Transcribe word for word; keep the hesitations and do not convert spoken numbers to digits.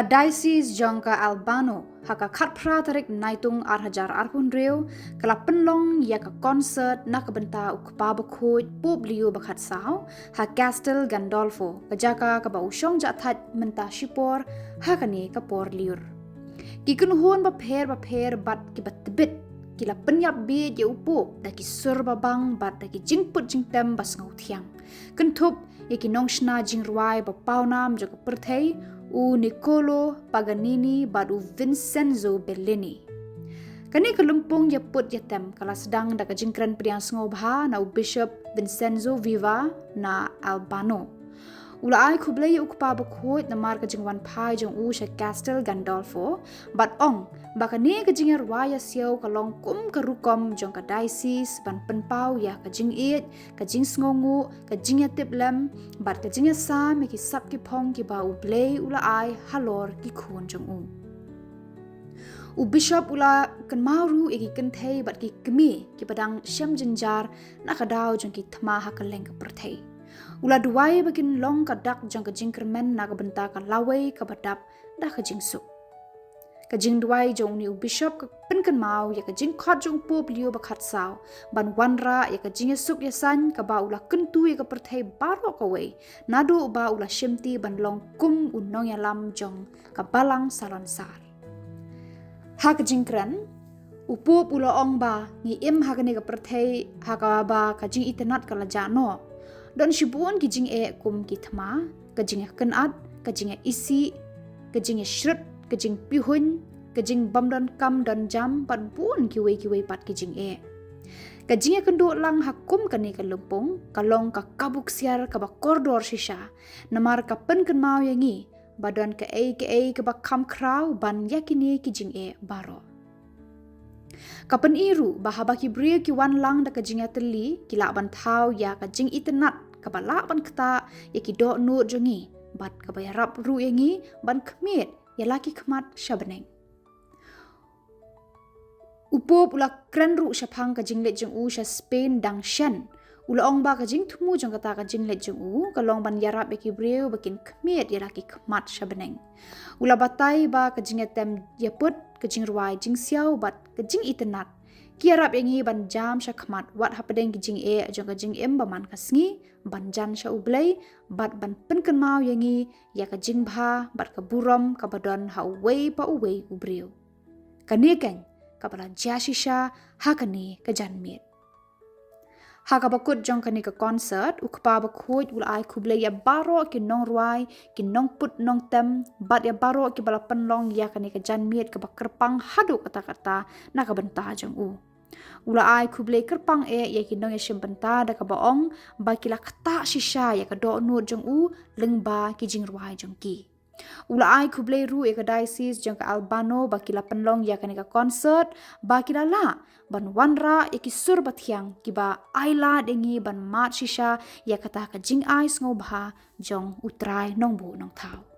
Diocese jong ka Albano, ha ka khatphra tarik Naitung ar hajar arphew hynriew, ka la pynlong ïa ka concert na ka bynta u Kpa Bakhuid Pope Leo bakhatsaw, ha Castel Gandolfo, ka jaka kaba u shong jahthait mynta shipor, ha kane ka por lyiur. Ki kynhun bapher bapher bad kiba tbit, ki la pynïap bieit ïa u Pope da ki sur babang bad da ki jingput jingtem basngewthiang. Kynthup ïa ki nongshna jingrwai ba pawnam jong ka pyrthei, u Niccolo Paganini bad u Vincenzo Bellini. Kane ka lympung ïaput ïatem ka la sdang da ka jingkren pdiang sngewbha na u Bishop Vincenzo Viva na Albano. U la ai khublei ïa u Kpa Bakhuid namar ka jingwan phai jong u sha Castel Gandolfo, bad ong ba kane ka jingïarwai ïasiaw ka long kum ka rukom jong ka diocese ban pynpaw ïa ka jingïeit, ka jingsngewnguh, ka jingïatiplem bad ka jingïasam ïa ki sap ki phong kiba U Blei u la ai halor ki khun jong u. U Bishop u la kynmaw ruh ïa ki kynthei bad ki kmie kiba dang shem jynjar na ka daw jong ki thma ha kylleng ka pyrthei. U la duwai ba kin long ka dak jong ka jingkyrmen na ka bynta ka lawei kaba dap da ka jingsuk. Ka jingduwai jong une u Bishop ka pynkynmaw ïa ka jingkhot jong u Pope Leo bakhatsaw ban wanrah ïa ka jingïasuk ïasain kaba u la kyntu ïa ka pyrthei baroh kawei, naduh ba u la shimti ban long kum u nongïalam jong ka Balang Salonsar. Ha ka jingkren, u Pope u la ong ba ngi im ha kane ka pyrthei ha kaba ka jingitynnad ka la jah noh. Don shibun ki jingeh kum ki thma, ka jingïakynad, ka jingïaisih, ka jingïashrut, ka jingpihuiñ, ka jingbymdonkam donjam bad bun kiwei kiwei pat ki jingeh. Ka jingïakynduh lang ha kum kane ka lympung ka long ka kabu ksiar kaba kordor shisha, namar ka pynkynmaw ïa ngi ba don kaei kaei kaba kham khraw ban ïa kine ki jingeh baroh. Ka pyni ruh ba haba ki briew ki wan lang da ka jingïatylli, ki lah ban thaw ïa ka jingitynnad kaba lah ban ktah ïa ki dohnud jong ngi bad kaba ïarap ruh ïa ngi ban khmied ïa la ki khmat sha bneng. U Pope u la kren ruh shaphang ka jingleit jong u sha Spain dang shen. U la ong ba ka jingthmu jong kata ka jingleit jong u ka long ban ïarap ïa ki briew ba kin khmied ïa la ki khmat sha bneng. U la batai ba ka jingïatem ïaput, ka jingrwai jingsiaw bad ka jingitynnad ki ïarap ïa ngi ban jam sha khmat wat hapdeng ki jingeh jong ka jingim ba man ka sngi, ban jan sha U Blei bad ban pynkynmaw ïa ngi ïa ka jingbha bad ka burom kaba don ha uwei pa uwei u briew. Kane keiñ kaba la jia shisha ha kane ka janmiet. Ha kaba kut jong kane ka concert, u Kpa Bakhuid u la ai khublei ïa baroh ki nongrwai, ki nongput nongtem bad ïa baroh kiba la pynlong ïa kane ka janmiet kaba kyrpang haduh katta katta na ka bynta jong u. U la ai khublei kyrpang eh ïa ki nongïashim bynta da kaba ong ba ki la ktah shisha ïa ka dohnud jong u lyngba ki jingrwai jong ki. U la ai khublei ruh ïa ka diocese jong ka Albano ba ki la pynlong ïa kane ka concert, ba ki la lah ban wanrah ïa ki sur bathiang kiba ai lad ïa ngi ban mad shisha ïa kata ka jingai sngewbha jong U Trai Nongbuh Nongthaw.